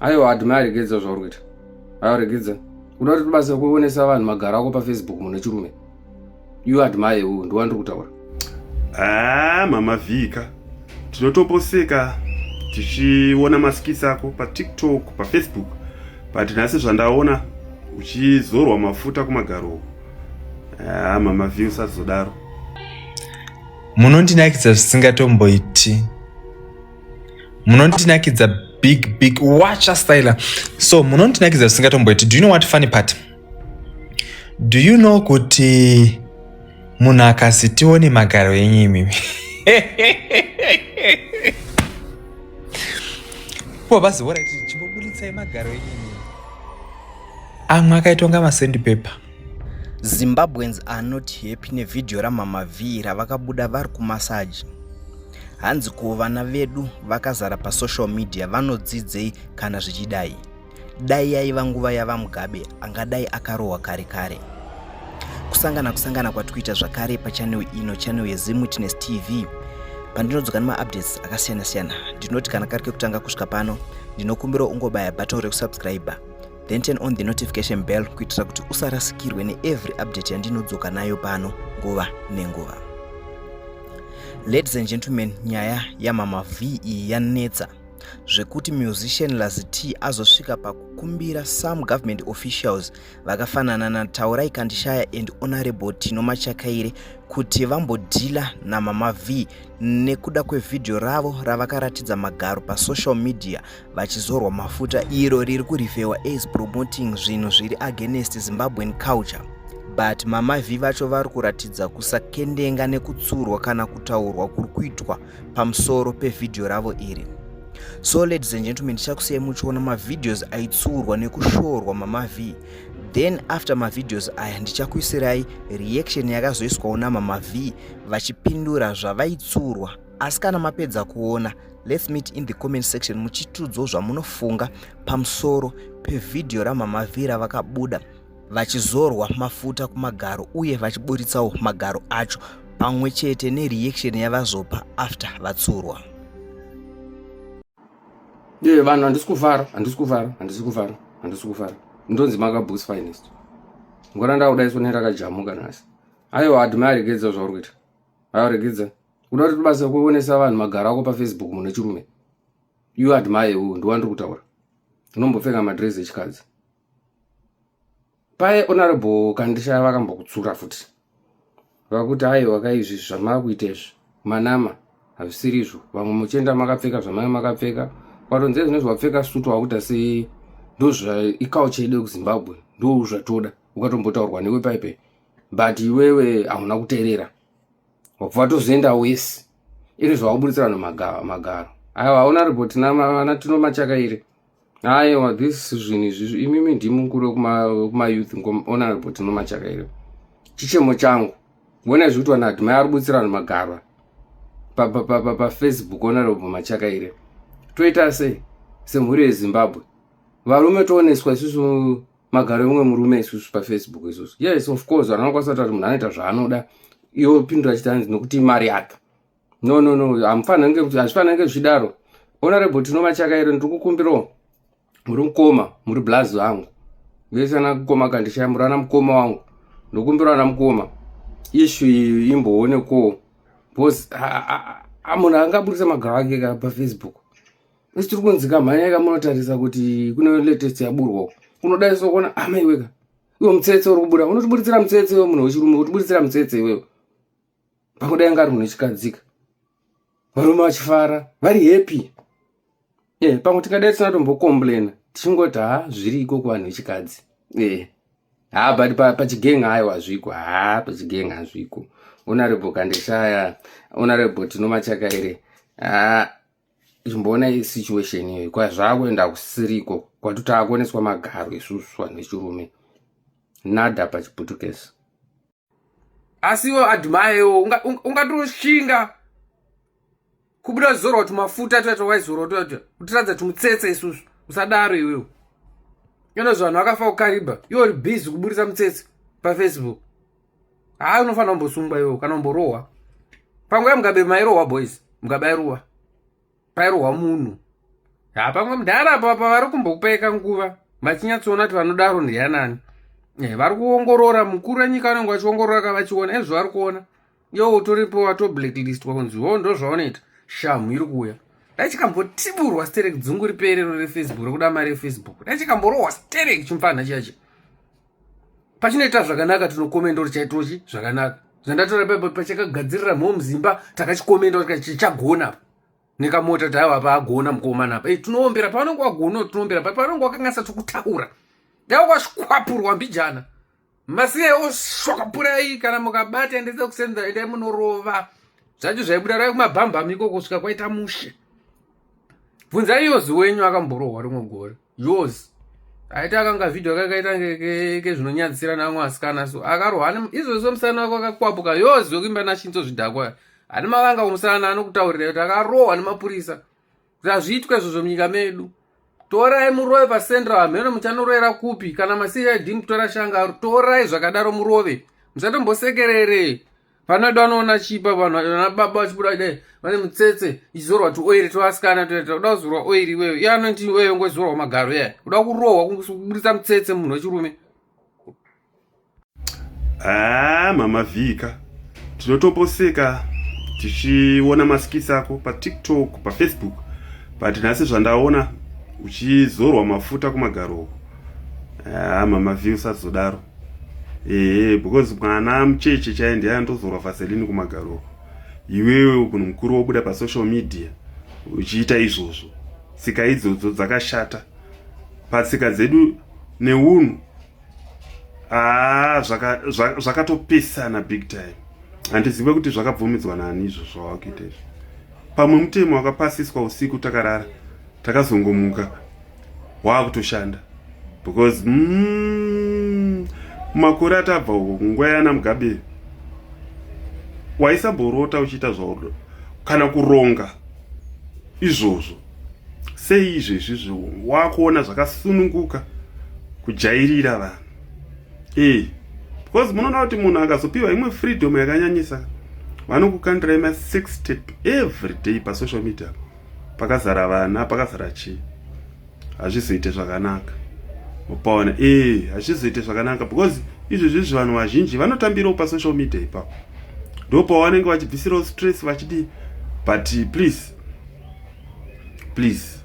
Aiwa Admire regedza zvauri kuita. Aiwa regedza. Unoda kuti basa kuonesa vanhu magaro ako paFacebook munhu wechirume. You Admire uyu ndiwo wandiri kutaura. Ah, mama Vika. Tinotoposeka tichiona maskits ako paTikTok, paFacebook. But nhasi zvandaona uchizorwa mafuta kumagaro. Ah, mama V usazodaro. Munondinakidza zvisingatomboiti. Munondinakidza big big watcha styler. So munondinakidza zvisingatomboiti. Do you know what funny part? Do you know kuti munhu akazi tione magaro enyu imimi? Kuva bazi alright, chimbobuditsai magaro enyu imimi. Amwe akaitwa nga masandpaper. Zimbabweans are not happy nevhidhiyo raMama Vee ravakabuda vari kumasaji. Hanzi ko vana vedu vakazara pasocial media vanodzidzei kana zvichidai? Dai yaiva nguva yaVaMugabe angadai akarohwa kare kare. Kusangana kusangana kwatikuita zvakare pachannel ino, channel yeZim Witness TV, pandinodzoka nemaupdates akasiyana siyana. Ndinoti kana kari kekutanga kusvika pano, ndinokumbira ungobaya button rekusubscribe then turn on the notification bell kuitira kuti usarasikirwe neevery update yandinodzoka nayo pano nguva nenguva. Ladies and gentlemen, nyaya yaMama V iyi yanetsa zvekuti musician Lazi T azosvika pakukumbira some government officials vakafanana naTaurai Kandishaya and Honorable Tino Machakaire kuti vambodhila naMama V nekuda kwevhidhiyo ravo ravakaratidza magaro pasocial media vachizorwa mafuta iro riri kurifewa as promoting zvinhu zviri against Zimbabwean culture. But Mama V vacho vari kuratidza kusakendenga nekutsurwa kana kutaurwa kuri kuitwa pamusoro pevhidhiyo ravo iri. So ladies and gentlemen, ndichakusiyai muchiona mavideos aitsurwa nekushorwa Mama V. Then after mavideos aya ndichakuisirai reaction yakazoiswawo naMama V vachipindura zvavaitsurwa. Asi kana mapedza kuona, let's meet in the comment section muchitiudzawo zvamunofunga pamusoro pevhidhiyo raMama V ravakabuda vachizorwa mafuta kumagaro uye vachiburitsawo magaro acho pamwe chete nereaction yavazopa after vatsurwa. Ye vanhu handisi kufara, handisi kufara, handisi kufara, handisi kufara. Ndonzi Makaboots Finest. Ngona ndakudaiswa nerakajamuka nhasi. Aiwa Admire regedza zvauri kuita. Aiwa regedza. Unoda kuti basa kuonesa vanhu magaro ako paFacebook munhu wechirume. You Admire uyu ndiwo wandiri kutaura. Unombopfeka madress echikadzi. Paye Honorable Kandishaya vakambokutsura futi. Vakuti aiwa ka izvi zvamakuita izvi manama hazvisiri izvo. Vamwe muchienda makapfeka zvamai makapfeka. Kwatonzi zvinezvi wapfeka suit wakuita se ndozva iculture yedu yekuZimbabwe ndozvatoda ukatombotaurwa newe paipe but iwewe hauna kuteerera. Wabva watozoenda wese iri zvawaburitsira vanhu magaro. Aiwa Honorable tina Tino Machakaire. Aiwa this zvinhu izvi imimi ndimi mukuru wekumayouth Honorable Tino Machakaire. Chichemo changu kuona zviri kuitwa naAdmire ari kubutsira vanhu magaro paFacebook Honorable Machakaire. Toita sei semhuri yeZimbabwe? Varume tooneswa isusu magaro emumwe murume isusu paFacebook isusu. Yes, of course vanhu vanokwanisa kutaura kuti munhu anoita zvaanoda. Iwe pindura chiti hanzi nokuti imari yake. No, no, no, hamufanira kunge hazvifanira kunge zvichidaro. Honorable Tino Machakaire, ndiri kukumbirawo muri mukoma, muri blazi vangu. Vese ana mukoma Kandishaya muri ana mukoma wangu. Ndokumbirawo ana mukoma. Issue iyi imboonekwawo. Because munhu angaburitsa magaro ake ka paFacebook. Isi tiri kunzi kamhanya kamunotarisa kuti kune latest yaburwa. Unodai so kuona amaiweka. Iwe mutsetse uri kubuda, unotiburitsira mutsetse iwe munhu wechirume, utiburitsira mutsetse iwewe. Pakudai anga ari munhu wechikadzika. Varume vachifara, vari happy. Pamwe tingadai tisina tombocomplaina tichingoti ha zviriko kuvanhu vechikadzi. Ha but pachigeng aiwa hazviko. Ha pachigeng hazviko. Honorable Kandishaya, Honorable Tino Machakaire. Ha chimboona situation iyoyo kwazvakuenda kusiriko kwati taakuoneswa magaro isusu vanhu vechirume. Nada pachiputukezi. Asi iwe Admire ungatoshinga kubuda zorwa tumafuta tuya twawaizorwa tuya tuya kutiratidza tumutsetse isusu. Usadaro iwewe. Ino vanhu vakafa kukariba iwe uri busy kuburitsa mutsetse paFacebook. Haa unofanira kumbosungwa iwewe kana kumborohwa. Panguva yaMugabe mairohwa boys. Mugabe airohwa. Pairohwa munhu. Ha, pamwe mudhara apa pa vari kumbokupaika nguva vachinyatsoona kuti vanodaro ndiyanani. Eh, vari kuongorora mukuru wenyika vanenge vachiongorora ka vachiona ezvo vari kuona. Iwe utoripo wato blacklistwa kunzi wo ndozvaunoita. Shamhu iri kuuya. Dai chikambotiburwa sterek dzungu riperero reFacebook rekuda mari yeFacebook. Dai chikamborohwa sterek chimfanha chiya chiya. Pachinoita zvakanaka tinokomenda kuti chaitochi zvakanaka. Zvandatora paipo pachakagadzirira mhomzimba takachikomenda kuti chichagona apa. Nekamota kuti aiwa paagona mukomana apa. Eh, tinoombera pavanenge wagona tinoombera pa pavanenge wakanganisa tokutaura. Dai wakashikwapurwa mbijana. Masiya oshwakapurai kana mukabata endesa kusenda endai munorova. Zvacho zvaibuda rai kumabhambam ikoko kusvika kwaita mushe. Bvunzai Yozi wenyu akamborohwa rimwe gore. Yozi. Aita akanga video kakaita kezvinonyadzisira namwe asikana so akarohwa izvozvo musana wako akakwapuka Yozi wekuimba nachinzo zvidhakwa. Ane mavanga kumusana anokutaurira kuti akarohwa nemapurisa. Kuti hazviitwe izvozvo munyika medu. Torai murove pacentral hameno muchanoroera kupi kana maCID mukutora shanga torai zvakadaro murove. Musatombosekerere. Vanoda vanoona chipa vanhu vana baba vachibuda dai vane mutsetse ichizorwa tuoiri twasikana toita kuda kuzorwa oiri iweyo iye anoti iweyo ngozorwa magaro iya kuda kurohwa kuburitsa mutsetse munhu wechirume. Ah, mama Vika tinotomboseka tichiona maskits ako paTikTok paFacebook but nhasi zvandaona uchizorwa mafuta kumagaro uko. Ah, mama V usazodaro ehe because mwana mucheche chaiye ndiye anotozorwa vaseline kumagaro uko iwewe munhu mukuru wobuda pasocial media uchiita izvozvo tsika idzodzo dzakashata patsika dzedu neunhu haa zvakatopesana zvaka big time handizive kuti zvakabvumidzwa nani izvo zvawakuita izvi pamwe mutemo wakapasiswa usiku takarara takazongomuka wakutoshanda because makore atabva uko nguva yana Mugabe waisamborota uchiita zvauri kana kuronga izvozvo sei izvezvi zvo wakuona zvakasununguka kujairira vanhu ee because munoona kuti munhu akazopiwa imwe freedom yakanyanyisa vanokukandirai ma sex tape every day pasocial media pakazara vana pakazara chii hazvizoite zvakanaka upaona ee hazvizoite zvakanaka because izvezvi izvi vanhu vazhinji vanotambirawo pasocial media ipapo ndo pavanenge vachibvisirawo stress vachidii but please please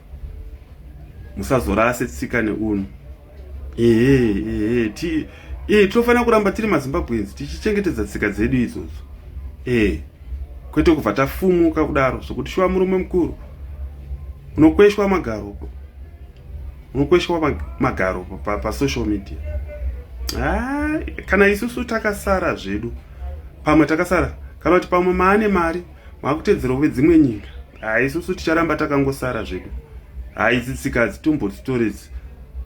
musazorase tsika neunhu ehe ehe ti ee tinofanira kuramba tiri maZimbabweans tichichengetedza tsika dzedu idzodzo ee kwete kubva tafumuka kudaro zvokuti shuwa murume mukuru unokweshwa magaro unokweshwa magaro pasocial media ah, kana isusu takasara zvedu pamwe takasara kana kuti pamwe maane mari maakutedzerawo vedzimwe nyika ha isusu ticharamba takangosara zvedu ha idzi tsika hadzitombodzitoredzi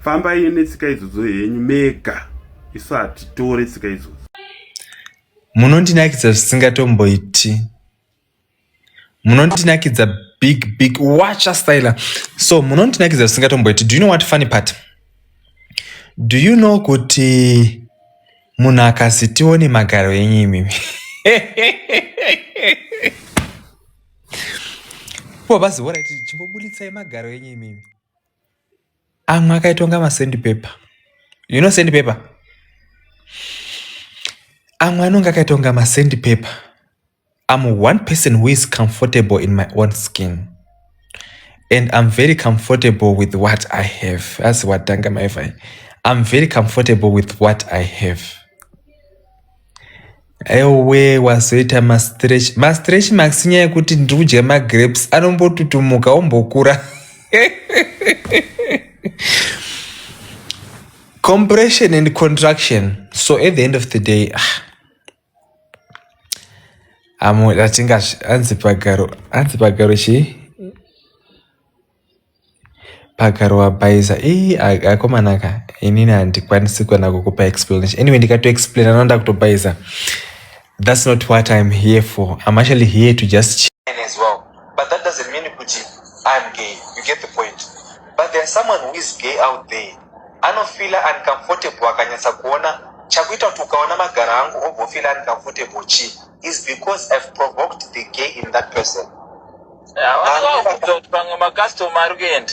fambai netsika idzodzo henyu mega isu hatitore tsika idzodzo. Munondinakidza zvisingatomboiti. Munondinakidza big big watcha styler. So munondinakidza zvisingatomboiti. Do you know what funny part? Do you know kuti munhu akazi tione magaro enyu imimi? Bazi horaiti chimbobuditsai magaro enyu imimi. Amwe akaitwa kunga masandpaper. You know sandpaper? Amwe anonge akaitwa kunga masandpaper. I'm one person who is comfortable in my own skin. And I'm very comfortable with what I have. As watanga maivai. I'm very comfortable with what I have. Ewe wazoita mastretch mastretch marks nyaya yekuti ndiri kudya magrapes anombotutumuka ombokura compression and contraction so at the end of the day ah, amu atingazvi anzi pagaro anzi pagaro chii Pagaro wabhaiza ii akomana ka inini handikwanisi kuenda kukupa explanation anyway ndikatoexplaina noda kutobhaiza that's not what I'm here for I'm actually here to just as well but that doesn't mean kuti I'm gay you get the point but there's someone who is gay out there anofila uncomfortable akanyatsa kuona chakuita kuti ukaona magaro angu obvofila uncomfortable chi is because I've provoked the gay in that person Vanenge vakuudza kuti pamwe makastoma ari kuenda.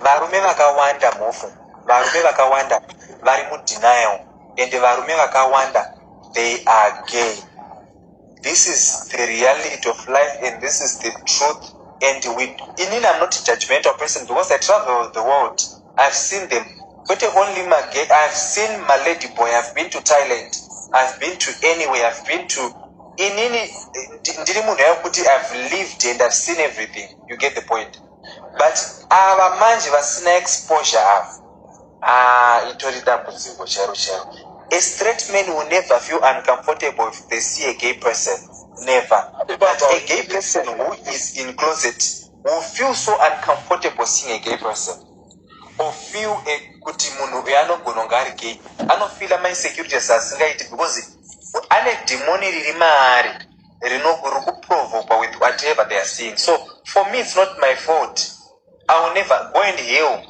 Varume vakawanda, Mhofu, varume vakawanda vari mudenial, and varume vakawanda, they are gay. This is the reality of life and this is the truth. And we, inini, I'm not a judgmental person because I travel the world. I've seen them, kwete only magay. I've seen my lady boy. I've been to Thailand, I've been to anywhere, I've been to, inini ndiri munhu yekuti I've lived and I've seen everything. You get the point? But ava manje vasina exposure ava, ah, itori dambudziko chairo chairo. A straight man will never feel uncomfortable if they see a gay person, never. But a gay person who is in closet will feel so uncomfortable seeing a gay person or feel kuti munhu uyu anogona kunge ari gay. Anofeela mainsecurities asingaiti because ane dhimoni riri maari riri kuprovokwa with whatever they are seeing. So for me, it's not my fault. I will never go and heal.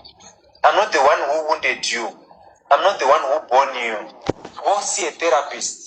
I'm not the one who wounded you. I'm not the one who born you. Go see a therapist.